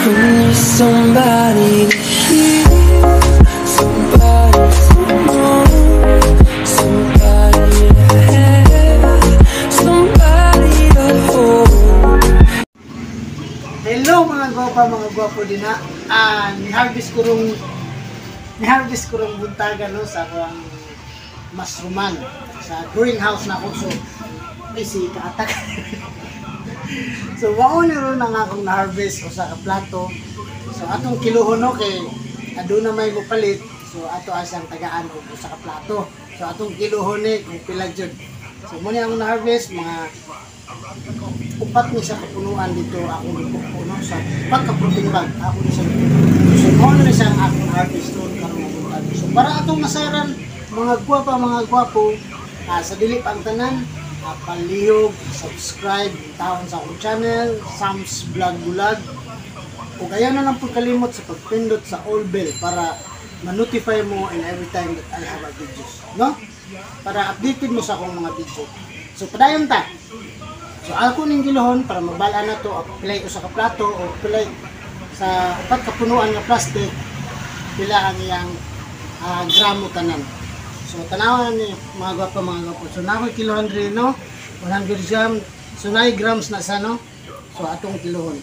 Need somebody to hear, somebody to know, somebody to have, somebody to hold. Hello mga gwapa, mga gwapo din ha. Ni-harvest ko rong buntaga, no, sa akong mushrooman sa greenhouse na ako. So ay si kaatak. So mao ni ron ang akong na-harvest, usa ka plato. So atong kilohon, no, kay aduna may mopalit. So ato asang tagaan og usa ka plato. So atong kilohon ni kung pila jud. So mo ni akong na-harvest, mga upat ni sa kapunuan dito akong gipupo, no, sa upat ka protein bag ako ni sa. So mo ni siya ang akong harvest ron karong buntag. So para atong masaran, mga gwapa, mga gwapo, sa dili pa ang tanan, palihog subscribe taon sa akong channel, Sam's Vlog Bulag, ug ayaw na lang po kalimot sa pagpindot sa all bell para ma-notify mo in every time that I have a videos, no, para updated mo sa akong mga video. So padayon ta. So ako ning gilohon para mabal-an na to pilay usa ka plato o pilay sa upat ka punuan nga plastic, pila ang iyang gramo tanan. So tanawan ni, mga gwapa, mga gwapo. So na ako'y kilohan diri, no, 100 gram. So 9 grams na sa, no. So atong kilohon.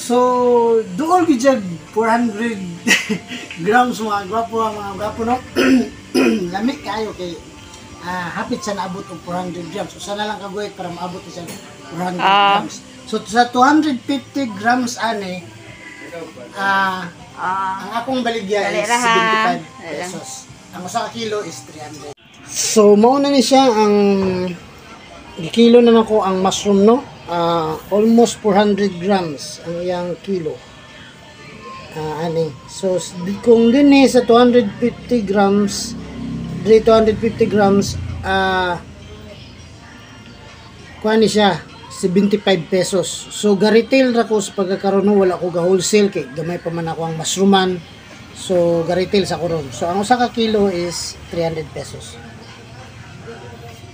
So, duol gyud 400 grams, mga gwapo, mga gwapo, no. Lami kayo kay hapit sa naabot og 400 grams. Usa na lang kaguhit para maabot siya 400 grams. So sa 250 grams ani, ang akong baligya Dali is ra, ha. 75 pesos. Ang usa ka kilo is 300. So mao na ni siya ang gikilo na nako ang mushroom, no. Almost 400 grams ang iyang kilo. Ani. So kung dinhi sa 250 grams, diri 250 grams, kuha ni siya 75 pesos. So ga-retail ra ko sa pagkakaroon, no, wala ko ga wholesale kay gamay pa man ako ang mushrooman. So ga-retail sa koron. So ang usa ka kilo is 300 pesos.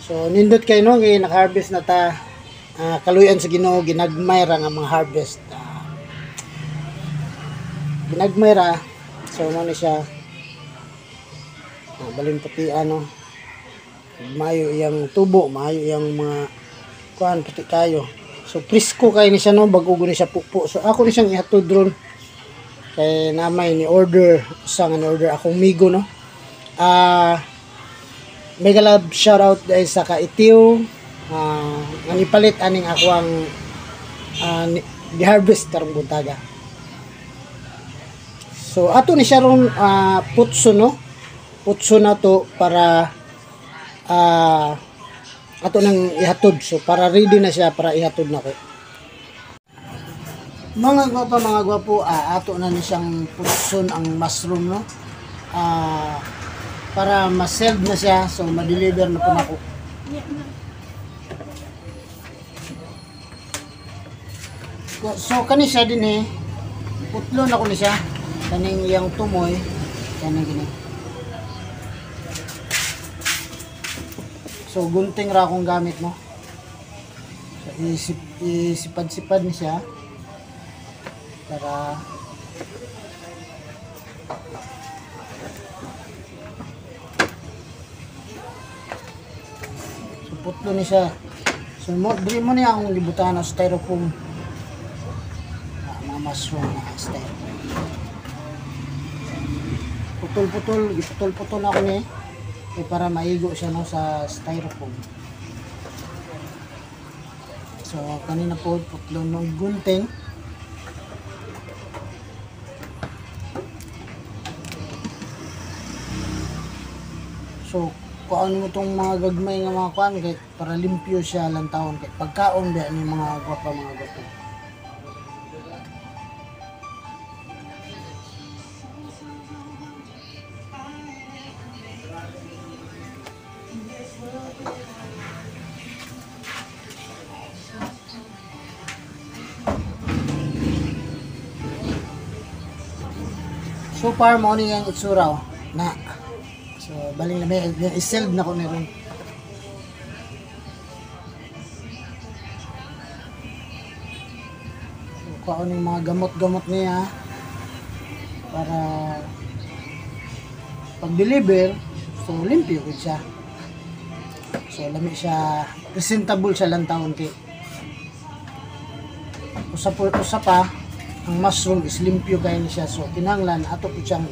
So nindot kay, no, kay naka-harvest na ta. Kaluyan sa Ginoo, ginagmay ra nga mga harvest. Ginagmay ra. So mo ni siya. Balin puti ano. Maayo iyang tubo, maayo iyang mga kuan, puti kayo. So presko kay ni siya, no, bag-o ni siya pupo. So ako ni siyang ihatod ron kay namay ni order, usa nga ni order akong migo, no. Mega love shout out dahil sa kaitiw nga nipalit aning ako ang gi-harvest karong buntaga. So ato ni siya ron putso, no. Putso na to para ato nang ihatod. So para ready na siya para ihatod na ko. Mga gwapa, mga gwapo, ato na ni siyang putson ang mushroom, no. Para ma-sell na siya, so ma-deliver na po nako. So kani siya din eh, putlo na ko ni siya kaning iyang tumoy kaning gini. So gunting ra akong gamit, no. So isipad-sipad ni siya para so putlo ni siya. So mo diri mo niya akong gibutangan og styrofoam. Mga mushroom na styrofoam. Putol-putol, giputol-putol ako ni eh, para maigo siya, no, sa styrofoam. So kanina po putlo ng gunting. So kuan mo tong mga gagmay nga mga kuan kay para limpyo siya lang taon kay pagkaon ba ni, mga gwapa, mga gwapo. So far mao ni ang itsura, oh. Na. So baling na may i-sell na ko ni ron. So kuha ning mga gamot-gamot niya para pag-deliver, so limpyo gud siya. So lami siya, presentable siya lang taon kay. Usa pa ang mushroom is limpyo kay ni siya, so kinahanglan ato pud siyang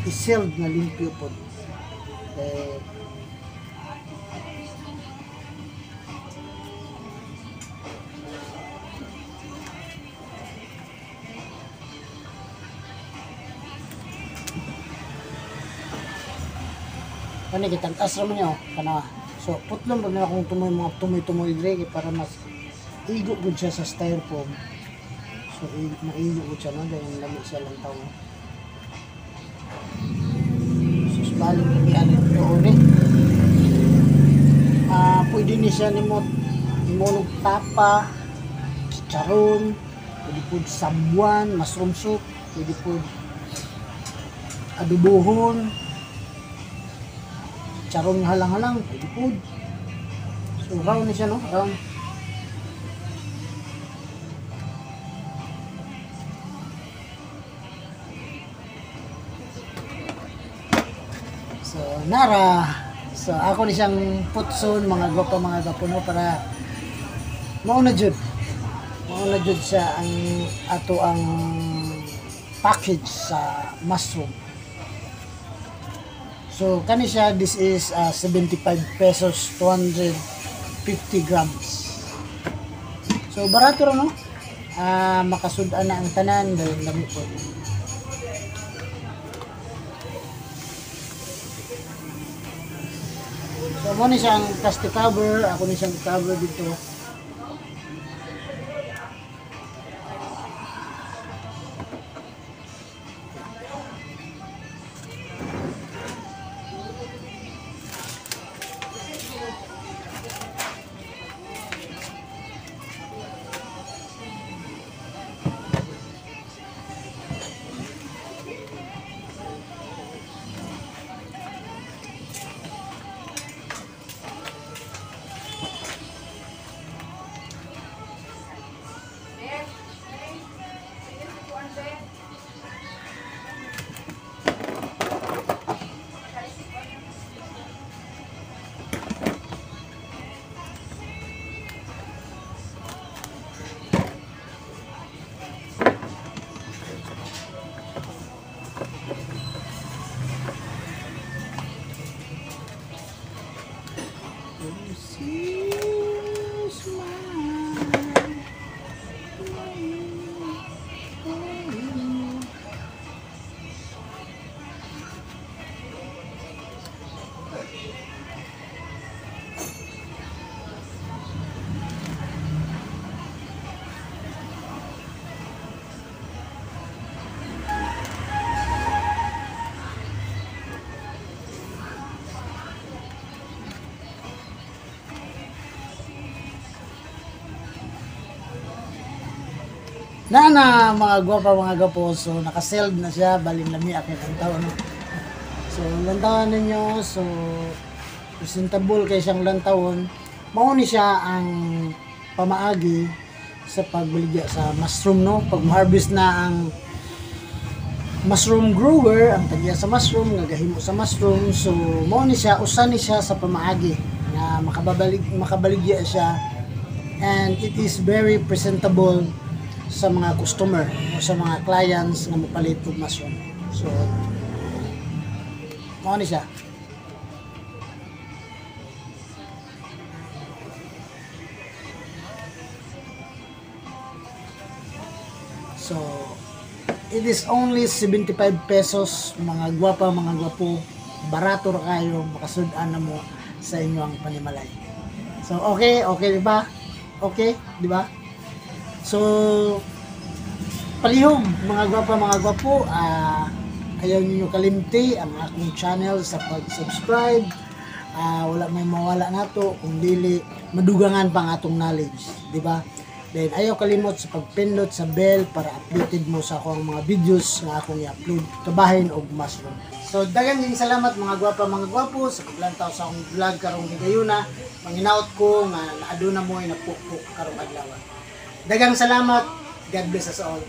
i-sealed nga limpyo pod. Eh, kani gitantas ra man niya, oh, kana. So putlon pud na akong tumoy mga tumoy-tumoy dire para mas igo gud siya sa styrofoam. So maigo gud siya, no, dahil lami siya lang tawo. So balik ni ano doon eh. Pwede ni siya nimo imolog tapa, chicharon, pwede pud sambuan, mushroom soup, pwede pud adobohon, chicharon halang-halang, pwede pud. So round ni siya, no, round. So nara, so ako ni siyang putson mga gwapa mga gwapo, no, para mauna jud siya ang ato ang package sa mushroom. So kani siya, this is 75 pesos, 250 grams. So barato ra, no? Makasud-an na ang tanan dahil lami po. So mo ni siyang plastic cover, ako ni siyang cover dito. Na na mga gwapa mga gwapo, so nakaselled na siya, balin lami akin ang taon, no? So lantawan ninyo, so presentable kay siyang lantawon. Mao ni siya ang pamaagi sa pagbaligya sa mushroom, no? Pag harvest na ang mushroom grower, ang tagya sa mushroom, nga gahimo sa mushroom, so mao ni siya, usa ni siya sa pamaagi na makabaligya siya, and it is very presentable sa mga customer o sa mga clients nga mopalit og mushroom. So mao ni siya. So it is only 75 pesos mga gwapa mga gwapo, barato ra kayo, makasud-an na mo sa inyong panimalay. So okay, okay di ba? Okay, di ba? So palihog mga gwapa mga gwapo, ayaw niyo kalimti ang akong channel sa pag-subscribe. Wala may mawala nato kung dili madugangan pa ang atong knowledge, di ba? Then ayaw kalimot sa pagpindot sa bell para updated mo sa akong mga videos nga akong i-upload kabahin og mushroom. So daghang din salamat, mga gwapa, mga gwapo, sa paglantaw sa akong vlog karong higayuna. Manginaot ko nga naaduna mo ay napukpok karong adlaw. Daghang salamat. God bless us all.